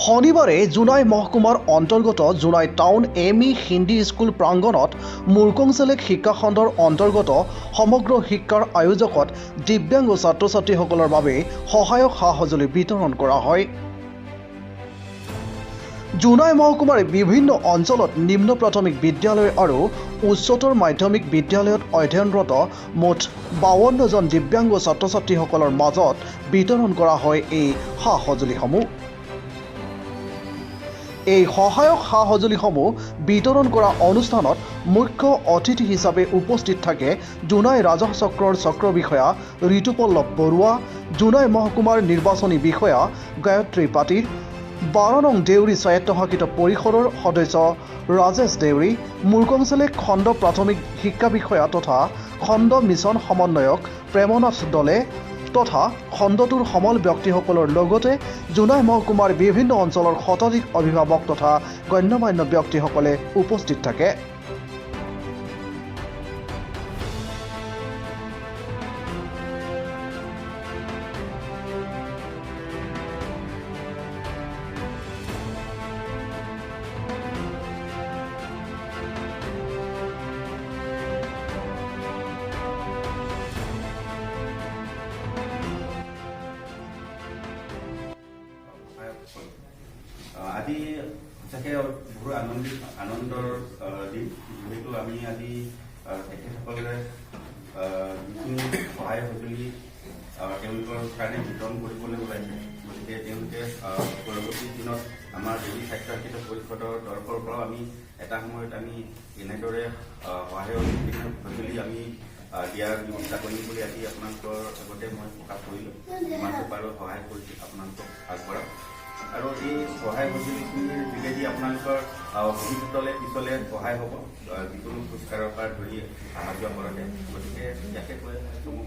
শনিবাৰে জোনাই মহকুমাৰ অন্তৰ্গত Jonai town M E Hindi school প্ৰাংগণত মুৰ্কংচেলেক শিক্ষাখণ্ডৰ অন্তৰ্গত সমগ্ৰ শিক্ষাৰ আয়োজকত দিব্যাংগ ছাত্ৰ ছাত্ৰীসকলৰ বাবে সহায়ক সা সঁজুলি বিতৰণ কৰা হয়। জোনাই মহকুমাৰ বিভিন্ন অঞ্চলত নিম্ন প্ৰাথমিক বিদ্যালয় আৰু উচ্চতৰ মাধ্যমিক বিদ্যালয়ত অধ্যয়নৰত মুঠ 52জন দিব্যাংগ ছাত্ৰ ছাত্ৰীসকলৰ মাজত বিতৰণ কৰা হয় এই সা সঁজুলিসমূহ। এই সহায়ক সা সঁজুলিসমূহ বিতৰণ কৰা অনুষ্ঠানত মুখ্য অতিথি হিচাপে উপস্থিত থাকে জোনাই ৰাজহ চক্ৰৰ চক্ৰ বিষয়া ঋতুপল্লৱ বৰুৱা, জোনাই মহকুমাৰ নিৰ্বাচনী বিষয়া গায়ত্ৰী পাতিৰ, 12 নং দেউৰী স্বায়ত্তশাসিত পৰিষদৰ সদস্য ৰাজেশ দেউৰী, মুৰ্কংচেলেক খণ্ড প্ৰাথমিক শিক্ষা বিষয়া তথা খণ্ড মিছন সমন্বয়ক প্ৰেমনাথ দলে তথা খণ্ডটোৰ সমল ব্যক্তিসকলৰ লগতে জোনাই মহকুমাৰ বিভিন্ন অঞ্চলৰ শতাধিক অভিভাৱক তথা গণ্যমান্য ব্যক্তিসকলে উপস্থিত থাকে। আজি সঁচাকৈ বহুত আনন্দৰ দিন, যিহেতু আমি আজি তেখেতসকলে যিখিনি সহায় সঁজুলি তেওঁলোকৰ কাৰণে বিতৰণ কৰিবলৈ ওলাইছে, গতিকে তেওঁলোকে পৰৱৰ্তী দিনত আমাৰ দেউৰী স্বায়ত্তশাসিত পৰিষদৰ তৰফৰ পৰাও আমি এটা সময়ত আমি এনেদৰে সহায় সঁজুলি আমি দিয়াৰ ব্যৱস্থা কৰিম বুলি আজি আপোনালোকৰ আগতে মই প্ৰকাশ কৰিলোঁ। যিমানটো পাৰোঁ সহায় কৰিছোঁ আপোনালোকক আগবঢ়াম আৰু এই সহায় সঁজুলিখিনিৰ যোগেদি আপোনালোকৰ ভৱিষ্যতলৈ পিছলৈ সহায় হ'ব, যিকোনো খোজকাঢ়াৰ পৰা ধৰি অহা যোৱা কৰোঁতে। গতিকে ইয়াকে কৈ মই